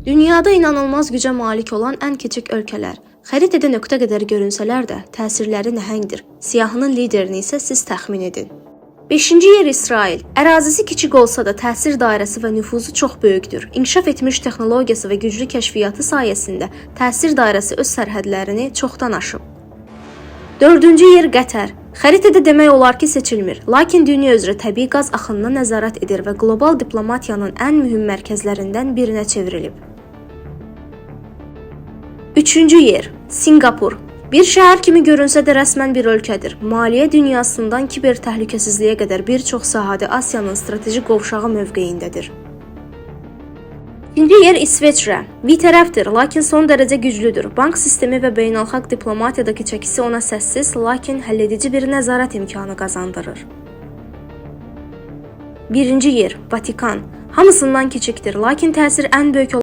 Dünyada inanılmaz gücə malik olan ən kiçik ölkələr. Xəritədə nöqtə qədər görünsələr də, təsirləri nəhəngdir. Siyahının liderini isə siz təxmin edin. 5-ci yer İsrail. Ərazisi kiçik olsa da təsir dairəsi və nüfuzu çox böyükdür. İnkişaf etmiş texnologiyası və güclü kəşfiyyatı sayəsində təsir dairəsi öz sərhədlərini çoxdan aşıb. 4-cü yer Qətər. Xəritədə demək olar ki, seçilmir. Lakin dünya üzrə təbii qaz axınına nəzarət edir və qlobal diplomatiyanın ən mühüm mərkəzlərindən birinə çevrilib. 3-cü yer Sinqapur. Bir şəhər kimi görünsə də rəsmən bir ölkədir. Maliyyə dünyasından kiber təhlükəsizliyə qədər bir çox sahədə Asiyanın strateji qovşağı mövqeyindədir. İkinci yer İsveçrə. Bitərəfdir, lakin son dərəcə güclüdür. Bank sistemi və beynəlxalq diplomatiyadakı çəkisi ona səssiz, lakin həlledici bir nəzarət imkanı qazandırır. Birinci yer Vatikan. Hamısından kiçikdir, lakin təsir ən böyük.